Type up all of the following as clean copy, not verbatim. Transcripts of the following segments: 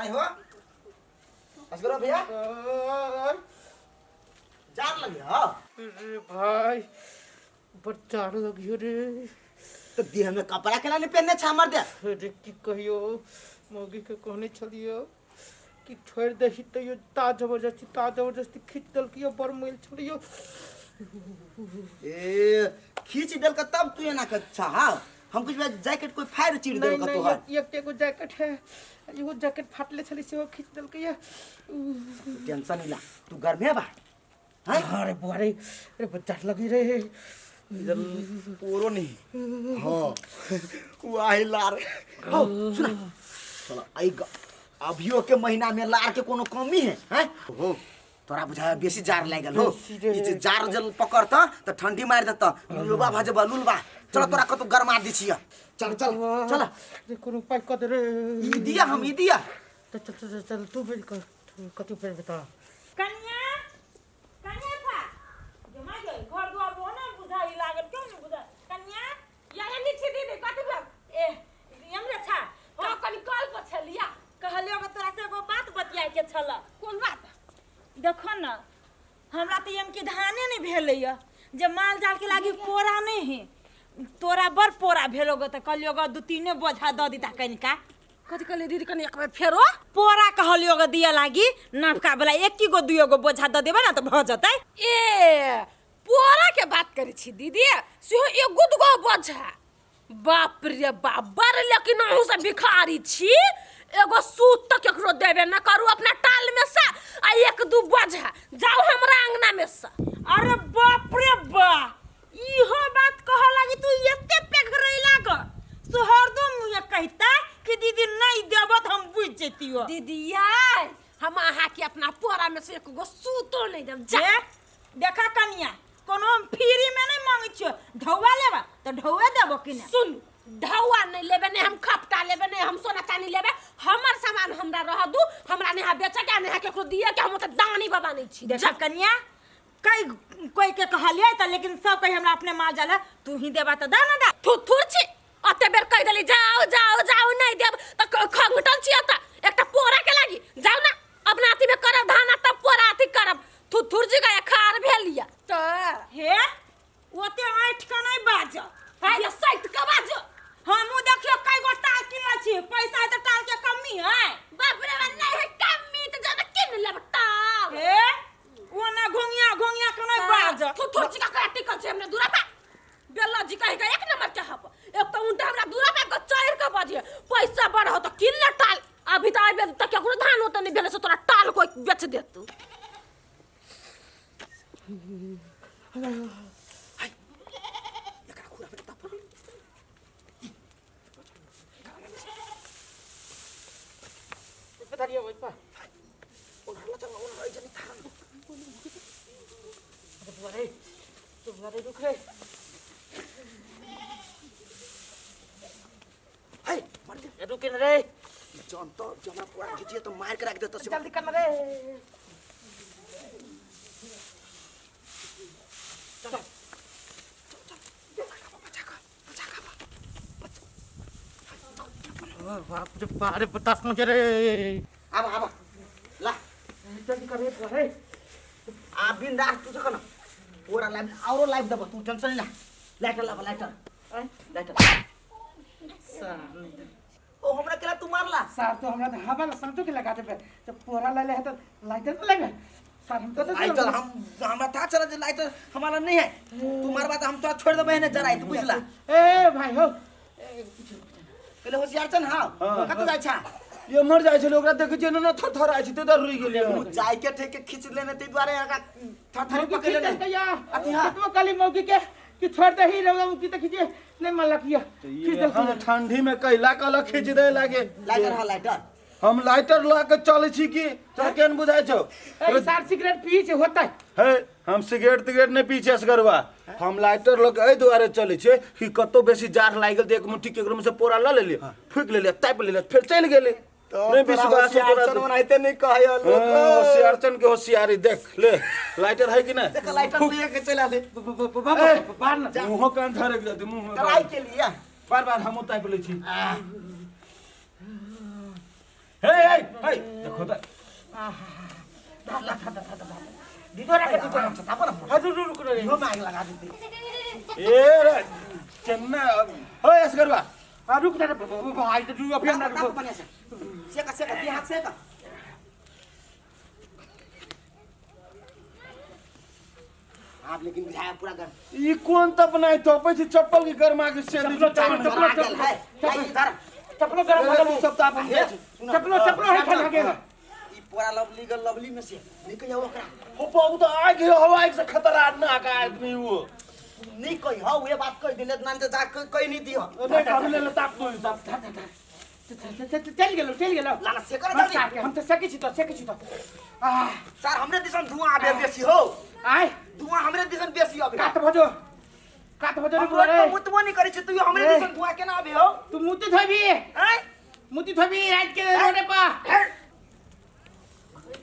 आइ हो असगरो भैया जार लगे हो अरे भाई बड़ जार लगियो रे तो देह में कपड़ा केला नहीं पहनने छा मर दे अरे की कहियो मौगी के कहने छलियो कि छोड़ दही तैयो ता जबरदस्ती खींच देलकियो बड़ मैल छलियो ए खींच देल का तब तू एना कर छा हाँ हम कुछ जैकेट कोई फायर चीर देल नहीं का नहीं तोहर एक एगो जैकेट है एगो जैकेट फाटले छली सेहो खींच देलकै टेंशन नहीं ला तू गर्मे बा हैं अरे बुआ रे अरे बच्चा लगी रे इधर पोरो नहीं हाँ वाही लार हो सुना चलो आई अभियो के महीना में लार के कोनो कमी है हैं हो तोरा बुझाय बेसी जार लागल हो बेसी रे। ई जे जार जल पकड़त त ठंडी मार देत लुलबा भजबा लुलबा चल तोरा कतौ गरमा दै छिय चल चल चल रे कोनो उपाय कर दे रे ई दिया हम ई दिया चल चल चल चल तू फिर कर तू कथी फिर बता कन्या कन्या था जमा गई घर द्वार वो ना बुझाई लागल क्यों नहीं बुझा कन्या या एनी छी दीदी कथी भेल ए हमरा छा हाँ कनी कल पर छलिया कहलियो कि तोरा से एगो बात बतियाए के छल कोन बात देखो न हमरा तऽ एम के धाने नहि भेलैया जे माल जाल के लागी पोरा नहि है तोरा बड़ पोरा भेलो गो तऽ कहलियो गो दू तीने बोझा दऽ दिता कनिका कथी कहलियै दीदी कनी एक बेर फेरो पोरा कहलियो गो दिअ लागी नवका वाला एक गो दुइयो गो बोझा दऽ देबै ने तऽ भऽ जेतै ए पोरा के बात करै छी दीदी सेहो एगो दूगो बोझा बाप रे बाप बड़ लेकिन अहूँ सब भिखारी छी एगो सूत तक केकरो देबे न करू अपना टाल में से आ एक दू बोझा जाओ हमरा अंगना में से अरे बाप रे बा इहो बात कह लागी तू एते पेघरैला ग सोहरदो मुँहे कहता कि दीदी नहीं देबो तऽ हम बुझि जैतियो दीदिया हम अहाँ के अपना पोरा में से एक गो सूतो नहीं देब जा जे देखा कनिया कोनो हम फ्री में नहीं मांगे छियो ढौआ लेबा तऽ ढौआ देबो कि ना सुन ढौआ नहीं लेबे नहीं हम खपटा लेबे नहीं हम सोना चांदी लेबे हमर सामान हमरा रह दू हमरा नेहा बेचे के आ नेहा केकरो दिए के हम ओते दानी बाबा नहीं छी देखा कनिया कई कोई के कहलिए तऽ लेकिन सब कही हमरा अपने माल जाल है तू ही देबा तऽ दा ना दा थुथुर थुर छी अते बेर कहि देली जाओ जाओ जाओ नहीं देब तऽ खंगटल छी अतऽ एकटा पोरा के लागी जाओ ना अपना अथी में करब धान आ तब पोरा अथी करब थुथुर जी गया खार भेल या तऽ हे ओते ऐठ के नहीं बाज हाय ये सैत के बाजो हमहूँ देखियो कई गो टाल किनले छी पैसा है तऽ टाल के कमी है बाप रे बा नहीं है कमी तऽ जाना किन लेब टाल हे ओना घोंगिया घोंगिया के नहीं बाज थुथुर जी का करा टिकल छै हमरा दूरा पे बेला जी कहे के एक नंबर के हप एक तो उनटा हमरा दूरा पे के चढ़ के बजे पैसा बढ़ हो तो किन ले टाल अभी तो आबे तक केकरो धान होते नहीं भेले से तोरा टाल कोई बेच देत एकरा खुरा पे ताप पता नहीं ओइ पर ओनहर चल ओनहर ऐसे नहीं था अरे बुआ रे तो बुआ रे रुक रे हे मर दे ए, रुके न रे जन तो जमा पूरा खींचिए तो मार के रख दे तो जल्दी कर न रे ओ बाप रे बाप अरे बतास मुझे रे आब आब ला जल्दी कर रे बुआ रे आ बिंदास तू सक न पूरा लाइफ औरो लाइफ देबो तू टेंशन नहीं ला लाइटर लाब लाइटर लाइटर सार ओ हमरा केला तू मारला सार तो हमरा तो हवा ला समझो के लगा देबे तो पोरा ले ले है तो लाइटर न लगे सार हम तो लाइटर हम हमरा था चला जे लाइटर हमारा नहीं है तू मारबा तो हम तोरा छोड़ देबे ने जरा तू बुझला ए भाई हो पहले होशियार छन हां हाँ। कत जाय छा ये मर जाइ छलै ओकरा देखै छियै ने थर थर छै ते रुकि गेलै उ जाय के ठेक के खींच लेने ते दुआरे एकरा थर थर पकड़ लेने अति अति हाँ। हां काली मौकी के कि छोड़ दे ही रहो की तो खींचे नहीं मानलक किया खींच हम देलक ठंडी में कैला कहलक खींच दे लागे लाइटर हां लाइटर हम लाइटर लऽ के चलै छी की तोरा केहन बुझाइ छौ ए सार सिगरेट पी छै होता है हे हम सिगरेट तिगरेट नहि पी छियै असगरवा हम लाइटर लऽ के एहि दुआरे चलै छियै कि कतौ बेसी जाड़ लागि गेल तऽ एक मुट्ठी केकरो में से पोरा लऽ लेलियै फूकि लेलियै तापि लेलियै फेर चलि गेलियै तो नहि विश्वास हो तोरा तऽ। ओनाहिते नहीं कहै हाँ, लोग होशियारचन के होशियारी देख ले लाइटर है कि नहीं देख लाइटर लिए के चला ले बार ना मुँहो कान धरक जाते मुँह में ट्राई के लिए बार बार हमहूँ तापि लै छी हे हे हे देखो त दीदो राख दीदो आराम से तापो ना हजुर रुक रे इहो में आग लगा देते ए रे चन्ना हो असगरवा हाँ रुक ना रे भाई तो रुक अभी हमरा तापो रुक बढ़िया से सेका सेका दी हाथ सेका आप लेकिन बुझाया पूरा गर्म ई कोन तपनाइ तपै छी चप्पल के गरमा के से चप्पलो चप्पल चप्पलो चप्पल है चप्पलो इधर चप्पलो गरम हो गेल सब ताप हम जाइ छी चप्पलो चप्पलो है ठंडा गेल ई पूरा लवली गल लवली में से नहीं कहियो ओकरा हो पाऊ त आग हवा एक से खतरनाक आदमी वो नहीं कही हो ये बात कह दिले नान तो जा कह नहीं दियो नहीं हम ले ताप दो ताप चल गेलो चल गेलो लाला सेकर हम जल्दी सार हम त सकै छी त सकै छी त आ सर हमरे दिसन धुआं आबे बेसी हो आय धुआं हमरे दिसन बेसी आबे कात भजो कात भजो रे हम बुआ रोड रे पर मुतबो नहीं करे छी तू हमरे ए। दिसन धुआं केना आबे हो तू मुती थोबी आय मुती थोबी रात के रोडे पर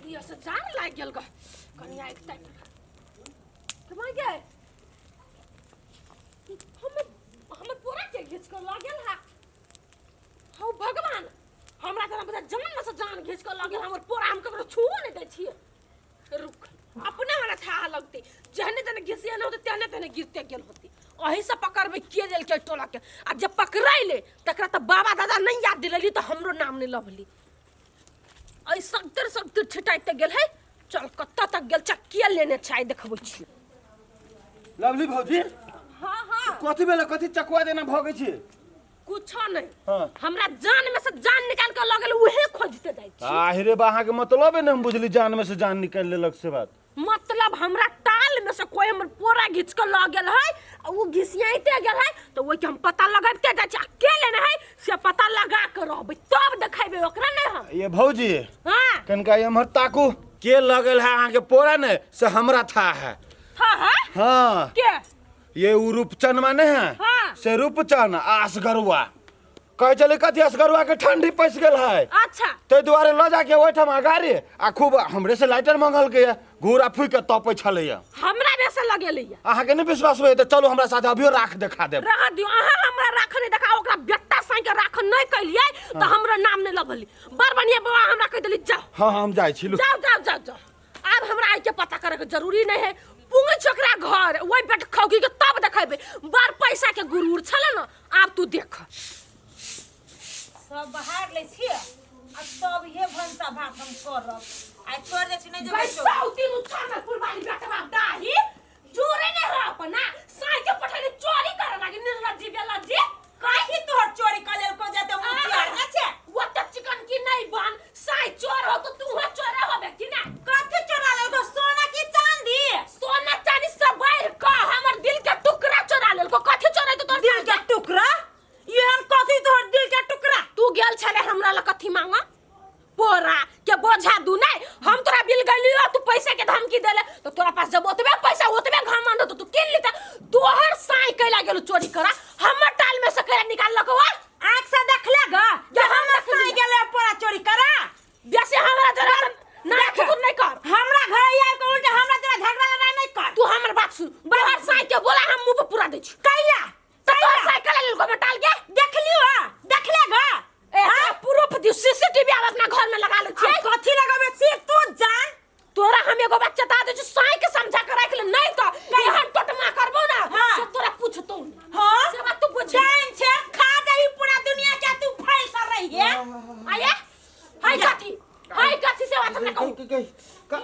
दिया से जान लागि गेल ग कनिया एक टाइम कमा गए हमर हमर पोरा के घीच के लऽ गेल हा हौ भगवान हमरा तऽ बुझा जान में से जान घीच के लऽ गेल हमर पोरा हम ककरो छुओ नहि दै छियै रुक अपने हमरा थाह लगतै जहने तेहने घिसिया नहि होतै तेहने तेहने गिरते गेल होतै अही से पकड़बै के देलकै टोला के आ जे पकड़ैले तकरा तऽ बाबा दादा नहि याद दिलेली तऽ हमरो नाम नहि लभली एहि सगतर सगतर छिटाइते गेल है चल कतऽ तक गेल चक्किया लेने छै देखबै छी लवली भौजी हाँ हाँ कथी भेलै कथी चकुआ देना भगै छी कुछो नहीं हाँ। हमरा जान में से जान निकाल के लगल उहे खोजते जाइ छी आहिरे बा अहाँके मतलब ने हम बुझली जान में से जान निकालि लेलक से बात मतलब हमरा टाल में से कोई हमर पोरा घीच के लऽ गेल है आ उ घिसियाइते गेल है तो ओहि के हम पता लगाबते जाइ छी आ के लेने है से पता लगा के रहबै तब देखेबै ओकरा नहीं हम ये भौजी हाँ कनका एम्हर ताकू के लगल है अहाँके पोरा ने से हमरा था है हाँ हाँ हाँ के ये उ रूपचन माने है हाँ। से रूपचन आसगरुआ कहै छलै कथी असगरुआ के ठंडी पैस गेल है अच्छा ताहि दुआरे लऽ जाके ओहिठाम अगाड़ी आ खूब हमरे से लाइटर मंगलकै ये घूरा फूकि के तपै छलैया हमरा बेसे लगेलै अहाँके नहि विश्वास होइए तऽ चलू हमरा साथे अभियो राख देखा देब रह दियो अहाँ हमरा राख नहीं देखा ओकरा बेटा साई के राख नहीं कैलियै तऽ हमरा नाम नहीं लभली बड़ बढ़िया बौआ हमरा कहि देली जाओ हाँ हम जाइ छी लू जाओ जाओ जाओ जाओ आब हमरा आइ के पता करे के जरूरी नहीं है पुंगी छोकरा घर ओहि बेट खौकी के तब देखेबै बड़ पैसा के गुरूर छले न आब तू देख सब बाहर लै छियै आ तब हे भनसा भात हम करब आइ छोड़ि दै छी नहि जेबै गैसा तीनू छानल पुरवाली बेटवा दाही जोरे ने रह अपना साई के पठैले चोरी करे लागी निर्लज्जी बेलज्जी काहे तोहर चोरी कऽ लेलको जेतै मुखिया अच्छा वो त चिकन की नहीं बन साई चोर हो तो तू हो चोरे होबे कि ना कथी चोरा लेलको सोना की चांदी सोना चांदी सब बाहर का हमर दिल के टुकड़ा चोरा लेलको कथी चोरे तो तोर दिल के टुकड़ा एहन कथी तोहर दिल के टुकड़ा तू गेल छले हमरा ला कथी मांगा पोरा के बोझा दू नहीं हम तोरा बिल गली तू पैसा के धमकी देले तो तोरा पास जब ओतबे पैसा ओतबे घमंड तो तू किन लेता तोहर साई कैला गेल चोरी करा हमर टाल में से कैला निकाल लको आँख से देखले ग जे हम हम साई गेले पोरा चोरी करा बेसी हमरा जरा ना खुद नहीं कर हमरा घर आबि के उल्टे हमरा जरा झगड़ा लड़ाई नहीं कर तू हमर बात सुन तोहर साई के बोला हम मुंह पर पूरा दै छी कैला तो तोहर साई कैला लेलको हमर टाल के देखलियो हा देखले ग ए प्रूफ दियो सीसीटीवी आब अपना घर में लगा ले छियै अब कथी लगाबे से तू जान तोरा हम एगो बात चता दै छी साई के समझा के राख ले नहीं तो एहन टोटमा करबो ना हाँ। से तोरा पूछतो नहीं। हां से बात तू बुझ जान छे खा जाई पूरा दुनिया के तू फैस रही है आये हाय कथी हाय कथी से बात हमरा कहू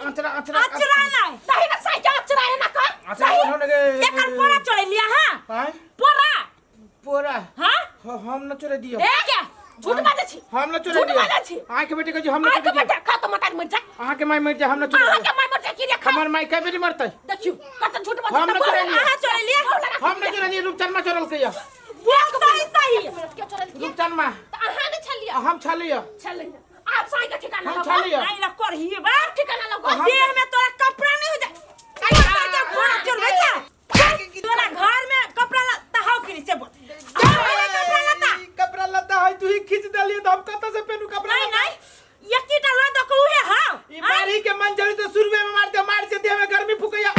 अचरा अचरा अचरा नहीं दही ना साई के अचरा है ना कर अचरा दही। होने के एकर पोरा चोरे लिया हां आय पोरा पोरा हां हम न चोरे दियो ए के झूठ बाजै छी हम न चोरे झूठ दियो बाजै छी अहाँ के बेटी कहै छी हम न आइ के चोरे दियो बेटा खा तो मतार मर जा अहाँ के माय मर जा हम न चोरे अहाँ दियो के माय मर जा कि रे खा हमर माय के बेटी मरतै देखियो कत झूठ बाजै हम न चोरे लियो अहाँ चोरे लिया हम न चोरे लियो रूपचंद मा चोरल के बोल सही सही के चोरल के रूपचंद मा त अहाँ नहीं छलियै हम छलियो छलियै आप साई के ठिकाना हम लगो छलियो नहीं ला करही बा ठिकाना लगो देह में तोरा कपड़ा नहीं हो जाए कपड़ा के पोरा चोरबै छे तोरा घर में कपड़ा लत्ता हौ कि नहीं से बोल कपड़ा लत्ता कपड़ा लत्ता है तू ही खींच देलिए तो हम कतऽ से पेनू कपड़ा नहीं नहीं एकीटा लऽ दऽ के उहे हौ ई मारी के मन जरी तो शुरुए में मारते मार से देह में गर्मी फुकैया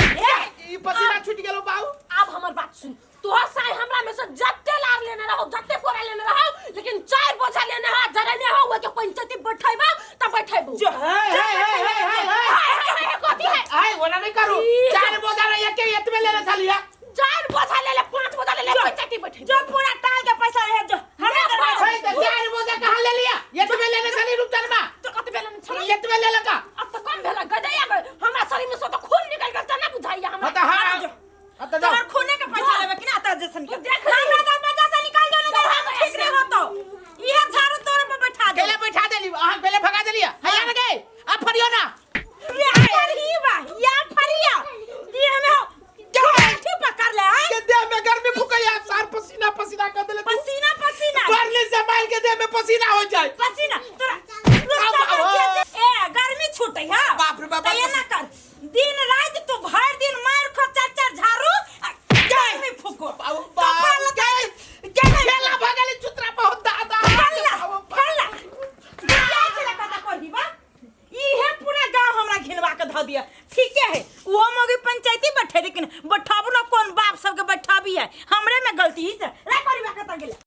ई पसीना छूट गेलो बाबू अब हमर बात सुन तोहर साई हमरा में से जत्ते लार लेने रहो जत्ते पोरा लेने रहो लेकिन चार बोझा लेने हो जरने हो ओके पंचायती बैठेबा पसीना हो जाए। पसीना तोरा आउ, आउ, आउ। ए गर्मी छूटे हां। बाप रे बाप, त एना कर दिन रात तू भर दिन मार खो चार चार झाड़ू आ गर्मी फूको। बाबू कपाल बाप गे गे खेला भ गेलै चुतरा बहुत दादा। फल्ला फल्ला क्या छला कथा करही बा? इहे पूरा गांव हमरा घिनवा के धऽ दिया। ठीके है, ओहो मौगी पंचायती बैठे, लेकिन बैठाबू ना कोन बाप सबके बैठाबी है, हमरे में गलती है।